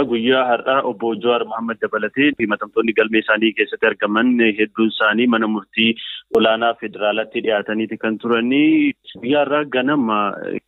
Guyyaa har'aa obbo Jawaar Mohaammed dabalatee himatamtoonni galmee isaanii keessatti argaman hedduun isaanii mana murtii olaanaa federaalaatti dhiyaataniiti kan turanii. Guyyaa har'aa ganama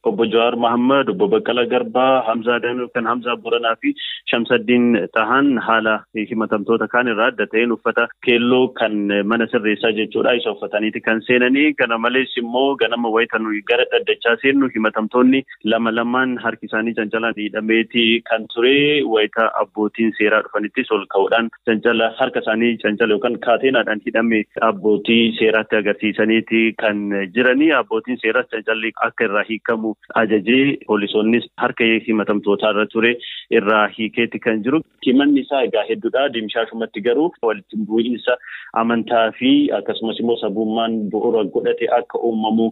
obbo Jawaar Mohaammed, obbo Baqqalaa Garbaa, Hamzaa Daanuu kan Hamzaa Boranaa fi Shamsaddiin Tahan haala himatamtoota kaan irraa adda ta'een uffata keelloo kan mana sirreessaa jechuudha isa uffataniiti kan seenanii. Kana malees immoo ganama wayita nuyi gara dhaddachaa seennu himatamtoonni lama lamaan harki isaanii cancalaan hidhameeti kan ture. Wayita abbootiin seeraa dhufanittis ol ka'uudhaan cancala harka isaanii cancala yookaan kaateenaadhaan hidhame abbootii seeraatti agarsiisaniiti kan jiranii. Abbootiin seeraas cancalli akka irraa hiikamu ajajee poolisoonnis harka himatamtootaa irra ture irraa hiikeeti kan jiru. Himanni isaa egaa hedduudha. Dimshaashumatti garuu walitti bu'iinsa amantaa fi akkasumas immoo sabummaan bu'uura godhate akka uumamu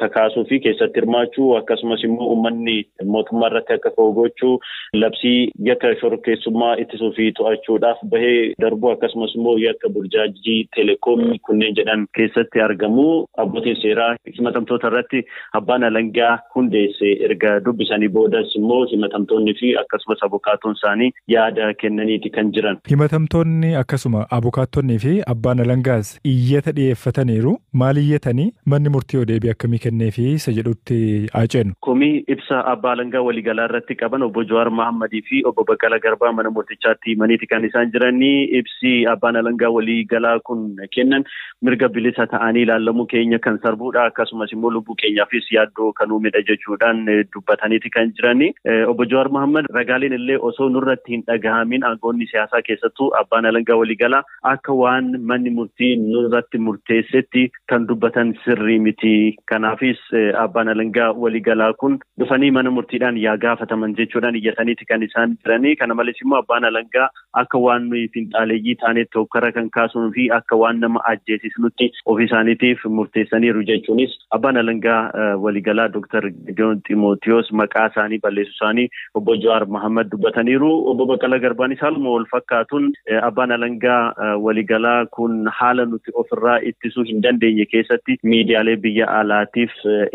kakaasuu fi keessatti hirmaachuu akkasumas immoo uummanni mootummaa irratti akka ka'u gochuu labsii yakka shororkeessummaa ittisuu fi to'achuudhaaf bahee darbuu akkasumas immoo yakka burjaajii teleekoomii kunneen jedhan keessatti argamu. Abbootiin seeraa himatamtoota irratti abbaan alangaa hundeesse erga dubbisanii boodas immoo himatamtoonni fi akkasumas abukaattoon isaanii yaada kennaniiti kan jiran. Himatamtoonni akkasuma abukaattonnii fi abbaan alangaas iyyata dhiyeeffataniiru. Maal iyyatanii manni murtii yoo deebii akkamii kenneefi isa jedhutti haa ceenu. Komii ibsa abbaa alangaa waliigalaa irratti qaban obbo Jawaar Mohammadii fi obbo Baqqalaa Garbaa mana murtichaatti himaniiti kan isaan jiranii. Ibsi abbaan alangaa waliigalaa kun kennan mirga bilisa ta'anii ilaalamuu keenya kan sarbuudha akkasumas immoo lubbuu keenyaafis yaaddoo kan uumedha jechuudhaan dubbataniiti kan jiranii. Obbo Jawaar Mohammad ragaaleen illee osoo nurratti hin dhagahamin aangoonni siyaasaa keessattuu abbaan alangaa waliigalaa akka waan manni murtii nurratti murteessetti kan dubbatan sirrii miti. Kanaafis abbaan alangaa waliigalaa kun dhufanii mana murtiidhaan yaa gaafataman jechuudhaan iyyataniiti kan isaan jiranii. Kana malees immoo abbaan alangaa akka waan nuyi finxaaleeyyii taanetti hokkara kan kaasuu fi akka waan nama ajjeesisnutti ofii isaaniitiif murteessaniiru jechuunis abbaan alangaa waliigalaa Dr. Gideon Ximootiyoos maqaa isaanii balleessuu isaanii obbo Jawaar Mohammad dubbataniiru. Obbo Baqqalaa Garbaanis haaluma wal fakkaatuun abbaan alangaa waliigalaa kun haala nuti ofirraa ittisuu hin dandeenye keessatti miidiyaalee biyya alaatiif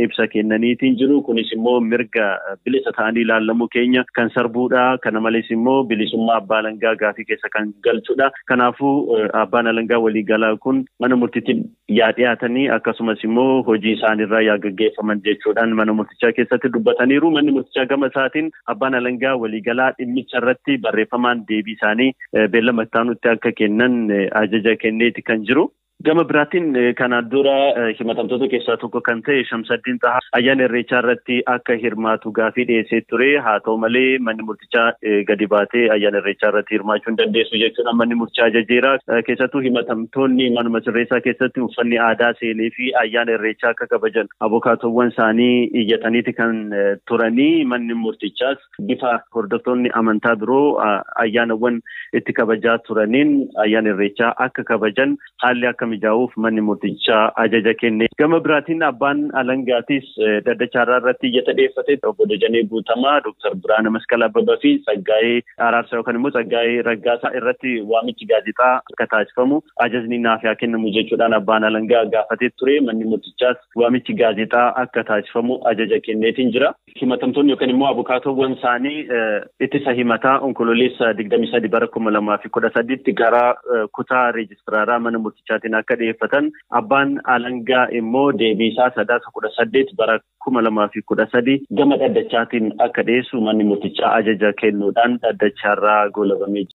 ibsa kennaniitiin jiru. Kunis immoo mirga bilisa ta'anii ilaalamuu keenya kan sarbuudha. Kana malees immoo bilisummaa abbaa alangaa gaafii keessa kan galchudha. Kanaafuu abbaan alangaa waliigalaa kun mana murtiitti yaa dhiyaatanii akkasumas immoo hojii isaaniirraa yaa gaggeeffaman jechuudhaan mana murtichaa keessatti dubbataniiru. Manni murtichaa gama isaatiin abbaan alangaa waliigalaa dhimmicha irratti barreeffamaan deebii isaanii beellama itti akka kennan ajaja kenneeti kan jiru. Gama biraatiin kanaan dura himatamtoota keessaa tokko kan ta'e Shamsaddiin Tahaa ayyaana irreechaa irratti akka hirmaatu gaafii dhiyeessee ture. Haa ta'u malee manni murtichaa gadi baatee ayyaana irreechaa irratti hirmaachuu hin dandeessu jechuudha manni murtichaa ajajeera. Keessattuu himatamtoonni manuma sirreessaa keessatti uffanni aadaa seenee fi ayyaana irreechaa akka kabajan abukaatowwan isaanii iyyataniiti kan turanii. Manni murtichaas bifa hordoftoonni amantaa biroo ayyaanawwan itti kabajaa turaniin ayyaana irreechaa akka kabajan haalli akka mijaa'uuf manni murtichaa ajaja kenne. Gama biraatiin abbaan alangaatis dhaddacha irratti iyyata dhiyeeffate obbo Dajanee Guutamaa, Dr. Biraana Masqal Abbabaa fi Tsaggaayee Araarsaa yookaan immoo Tsaggaayee Raggaasaa irratti waamichi gaazexaa akka taasifamu ajajni naaf haa kennamu jechuudhaan abbaan alangaa gaafatee ture. Manni murtichaas waamichi gaazexaa akka taasifamu ajaja kenneetiin jira. Himatamtoonni yookaan immoo abukaatowwan isaanii ittisa himataa onkololeessa 23 bara 2013 gara kutaa reejistiraaraa mana murtichaatiin akka dhiyeeffatan abbaan alangaa immoo deebii isaa sadaasa 18 bara 2013 gama dhaddachaatiin akka dhiyeessu manni murtichaa ajaja kennuudhaan dhaddachaarraa goolabamee jira.